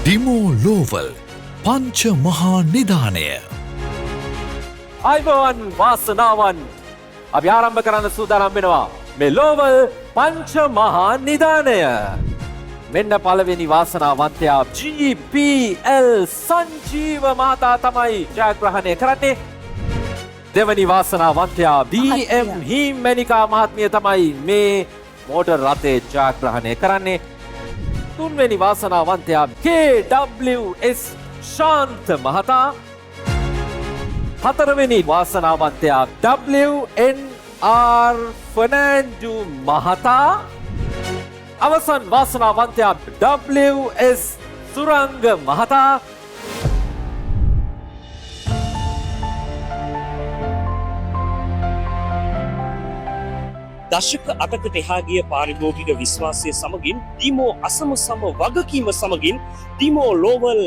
Demo ලෝවල් පංච මහා නිධානය. අයිබෝවන් වාසනාවන්, අපි ආරම්භ කරන්න සූදානම් වෙනවා මේ ලෝවල් පංච මහා නිධානය. මෙන්න පළවෙනි වාසනාවන්තයා GPL Sanjeewa මහතා තමයි ජයග්‍රහණය කරන්නේ. දෙවැනි වාසනාවන්තයා BM හීමැණිකා මහත්මිය තමයි මේ මෝටර් රථය ජයග්‍රහණය කරන්නේ. තුන්වෙනි වාසනාවන්තයා KWS ශාන්ත මහතා. හතරවෙනි වාසනාවන්තයා WNR Fernando මහතා. අවසන් වාසනාවන්තයා WS Suranga මහතා. දශක 8කට එහා ගිය පාරිභෝගික විශ්වාසය සමගින් ඩිමෝ අසම සම වගකීම සමගින් ඩිමෝ ලෝවල්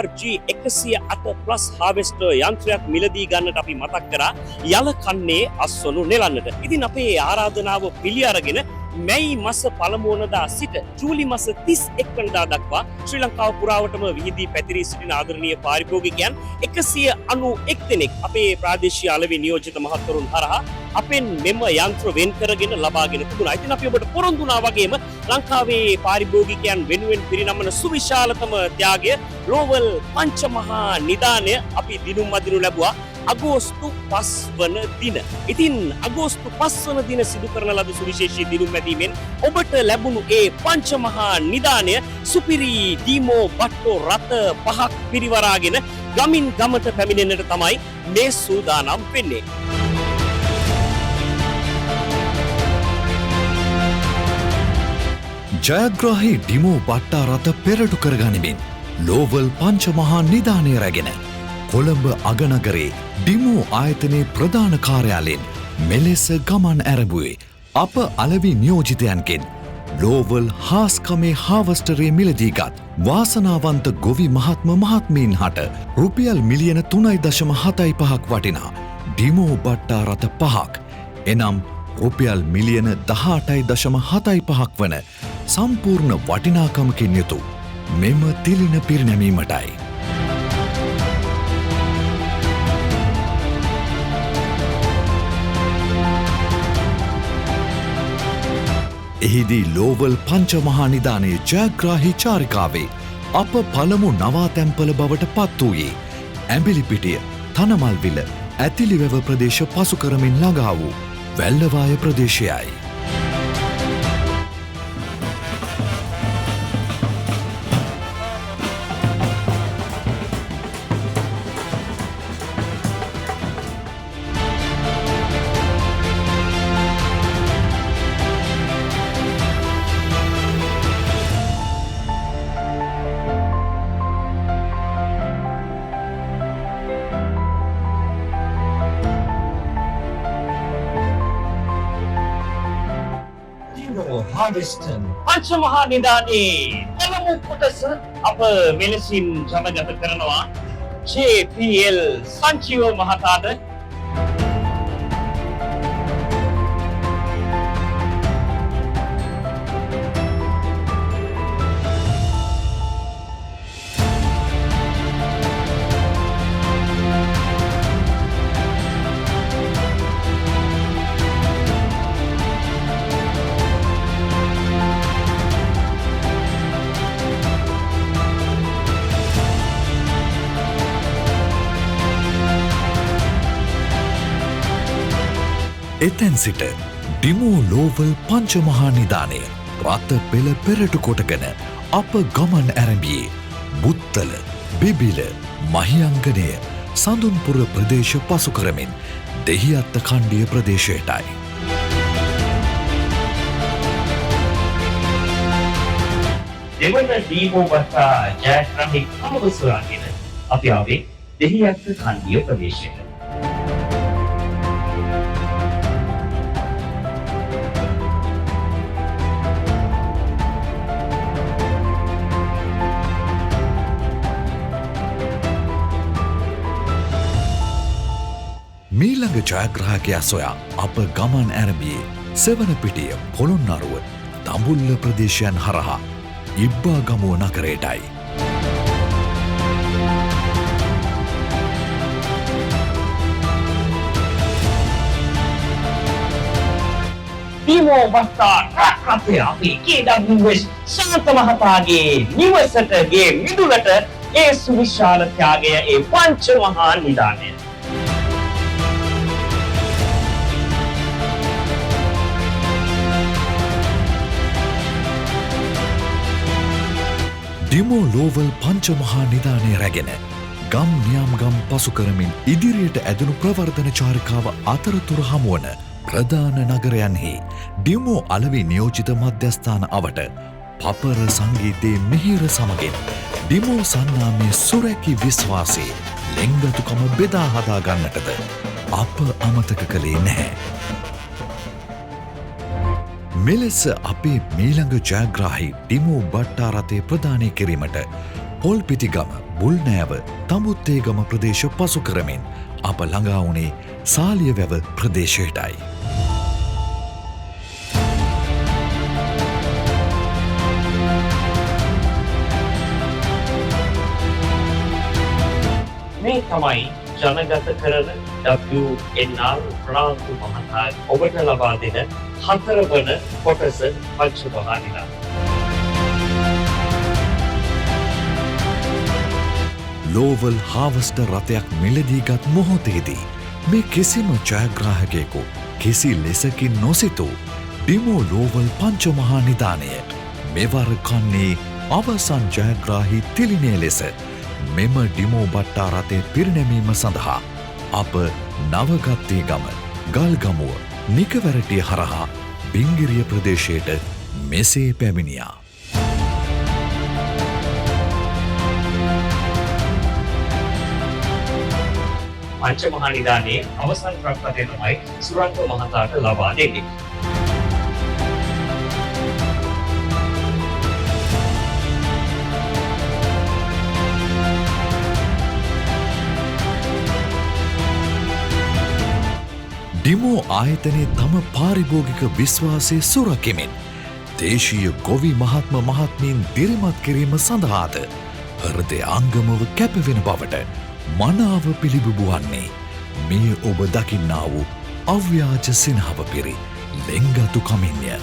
RG 108 plus harvester යන්ත්‍රයක් මිලදී ගන්නට අපි මතක් කරා යල කන්නේ අස්වනු නෙලන්නට. ඉතින් අපේ ආරාධනාව පිළි අරගෙන මැයි මස පළමු වනදා සිට ජූලි මස 31 වනදා දක්වා ශ්‍රී ලංකාව පුරාවටම විහිදී පැතිරී සිටින ආදරණීය පාරිභෝගිකයන් 191 දෙනෙක් අපේ ප්‍රාදේශීය අලෙවි නියෝජිත මහත්වරුන් හරහා අපෙන් මෙම යන්ත්‍ර වෙන් කරගෙන ලබාගෙන තිබුණා. ඉතින් අපි ඔබට පොරොන්දු වුණා වගේම ලංකාවේ පාරිභෝගිකයන් වෙනුවෙන් පිරිනමන සුවිශාලතම ත්‍යාගය ලෝවල් පංචමහා නිදානය අපි දිනුම් අදිනු ලැබුවා අගෝස්තු 5 වන දින. ඉතින් අගෝස්තු 5 වන දින සිදු කරන ලද සුවිශේෂී දිනුම් ඇදීමෙන් ඔබට ලැබුණු ඒ පංචමහා නිදානය සුපිරි ඩීමෝ බට්ටෝ රථ 5ක් පිරිවරාගෙන ගමින් ගමට පැමිණෙන්නට තමයි මේ සූදානම් වෙන්නේ. ජයග්‍රාහී ඩිමෝ බට්ටා රථ පෙරටු කරගනිමින් ලෝවල් පංචමහා නිධානය රැගෙන කොළඹ අගනගරේ ඩිමෝ ආයතනයේ ප්‍රධාන කාර්යාලයෙන් මෙලෙස ගමන් ඇරඹුවේ අප අලෙවි නියෝජිතයන්ගෙන් ලෝවල් හාස්කමේ හාවස්ටරේ මිලදීගත් වාසනාවන්ත ගොවි මහත්ම මහත්මීන් හට රුපියල් මිලියන 3.75ක් වටිනා ඩිමෝ බට්ටා රථ 5ක් එනම් රුපියල් මිලියන 18.75ක් වන සම්පූර්ණ වටිනාකමකින් යුතු මෙම තිලින පිරිනැමීමටයි. එහිදී ලෝවල් පංචමහා නිධානයේ ජයග්‍රාහී චාරිකාවේ අප පළමු නවාතැන්පල බවට පත් වූයේ ඇඹිලිපිටිය, තනමල්විල, ඇතිලිවැව ප්‍රදේශ පසු කරමින් ළඟා වූ වැල්ලවාය ප්‍රදේශයයි. පංචමහා නිධානයේ පළමු කොටස අප මෙලෙසින් ජනගත කරනවා JPL Sanjeewa මහතාට. එතැන් සිට ඩිමෝ ලෝවල් පංචමහා නිධානය රථ පෙළ පෙරටු කොටගෙන අප ගමන් ඇරඹියේ බුත්තල, බිබිල, මහියංගනය, සඳුන්පුර ප්‍රදේශ පසු කරමින් දෙහිඅත්ත කණ්ඩිය ප්‍රදේශයටයි. දෙවන ඩීමෝ බට්ටා ජයග්‍රාහී කමව සොයාගෙන අපි ආවේ දෙහිඅත්ත කණ්ඩිය ප්‍රදේශයට. මීළඟ ජයග්‍රාහකයා සොයා අප ගමන් ඇරඹියේ සෙවණපිටිය, පොළොන්නරුව, දඹුල්ල ප්‍රදේශයන් හරහා ඉබ්බාගමුව නගරයටයි. ඩිමෝ බට්ටා ට්‍රක් රථය අපේ KWS ශාන්ත මහතාගේ නිවසට ගේ මිදුලට ඒ සුවිශාල ත්‍යාගය, ඒ පංච මහා නිදානය. ඩිමෝ ලෝවල් පංචමහා නිදානය රැගෙන ගම් නියම් ගම් පසු කරමින් ඉදිරියට ඇදුණු ප්‍රවර්ධන චාරිකාව අතරතුර හමුවන ප්‍රධාන නගරයන්හි ඩිමෝ අලෙවි නියෝජිත මධ්‍යස්ථාන අවට පපර සංගීතයේ මිහිර සමගින් ඩිමෝ සන්නාමයේ සුරැකි විශ්වාසයේ ලෙන්ගතුකම බෙදා හදා ගන්නටද අප අමතක කළේ නැහැ. මෙලෙස අපේ මීළඟ ජයග්‍රාහී ඩිමෝ බට්ටා රථය ප්‍රදානය කිරීමට පොල්පිටිගම, බුල්නෑව, තඹුත්තේගම ප්‍රදේශ පසු කරමින් අප ළඟා වුණේ සාලියවැව ප්‍රදේශයටයි. මේ තමයි ජනගත කරන WNR ප්‍රනාන්දු මහතා ඔබට ලබා දෙන හතරවන කොටස පංචමහා නිදානය. ලෝවල් හාවස්ටර් රථයක් මිලදීගත් මොහොතේදී මේ කිසිම ජයග්‍රාහකයෙකු කිසි ලෙසකින් නොසිතූ ඩිමෝ ලෝවල් පංචමහා නිදානය මෙවර කන්නේ අවසන් ජයග්‍රාහී තිළිණය ලෙස මෙම ඩිමෝ බට්ටා රථය පිරිනැමීම සඳහා අප නවගත්තේගම, ගල්ගමුව, නිකවැරටිය හරහා බිංගිරිය ප්‍රදේශයට මෙසේ පැමිණියා. පංචමහා නිදානයේ අවසන් ට්‍රක් රථය තමයි සුරංග මහතාට ලබා දෙන්නේ. ඩිමෝ ආයතනයේ තම පාරිභෝගික විශ්වාසය සුරැකෙමින් දේශීය ගොවි මහත්ම මහත්මීන් දිරිමත් කිරීම සඳහාද හෘදයාංගමව කැපවෙන බවට මනාව පිළිබිඹු වන්නේ මේ ඔබ දකින්නා වූ අව්‍යාජ සිනහව පිරි ලෙන්ගතුකමින්ය.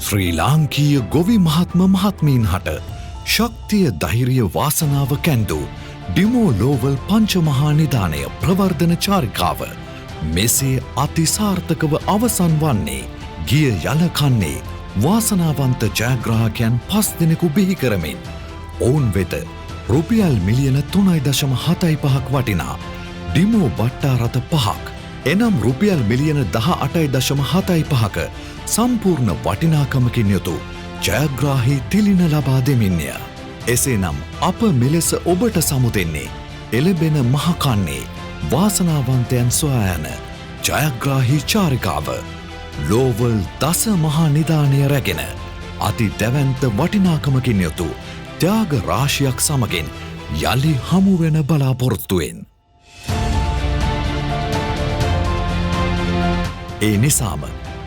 ශ්‍රී ලාංකීය ගොවි මහත්ම මහත්මීන් හට ශක්තිය ධෛර්ය වාසනාව කැන්දූ ඩිමෝ ලෝවල් පංචමහා නිදානය ප්‍රවර්ධන චාරිකාව මෙසේ අතිසාර්ථකව අවසන් වන්නේ ගිය යල කන්නේ වාසනාවන්ත ජයග්‍රාහකයන් 5 දෙනෙකු බිහි කරමින් ඔවුන් වෙත රුපියල් මිලියන 3.75ක් වටිනා ඩිමෝ බට්ටා රථ 5ක් එනම් රුපියල් මිලියන 18.75ක සම්පූර්ණ වටිනාකමකින් යුතු ජයග්‍රාහී තිළිණ ලබා දෙමින්ය. එසේනම් අප මෙලෙස ඔබට සමු දෙන්නේ එළඹෙන මහකන්නේ වාසනාවන්තයන් සොයා යන ජයග්‍රාහී චාරිකාව ලෝවල් දස මහා නිදානය රැගෙන අති දැවැන්ත වටිනාකමකින් යුතු ත්‍යාග රාශියක් සමගින් යලි හමුවෙන බලාපොරොත්තුවෙන්. ඒ නිසාම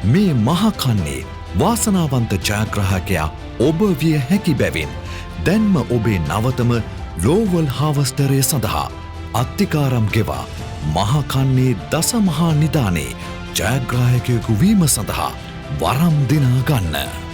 මේ මහකන්නේ වාසනාවන්ත ජයග්‍රාහකයා ඔබ විය හැකි බැවින් දැන්ම ඔබේ නවතම ලෝවල් හාවස්ටරය සඳහා අත්තිකාරම් ගෙවා මහකන්නේ දස මහා නිදානේ ජයග්‍රාහකයෙකු වීම සඳහා වරම් දිනා ගන්න.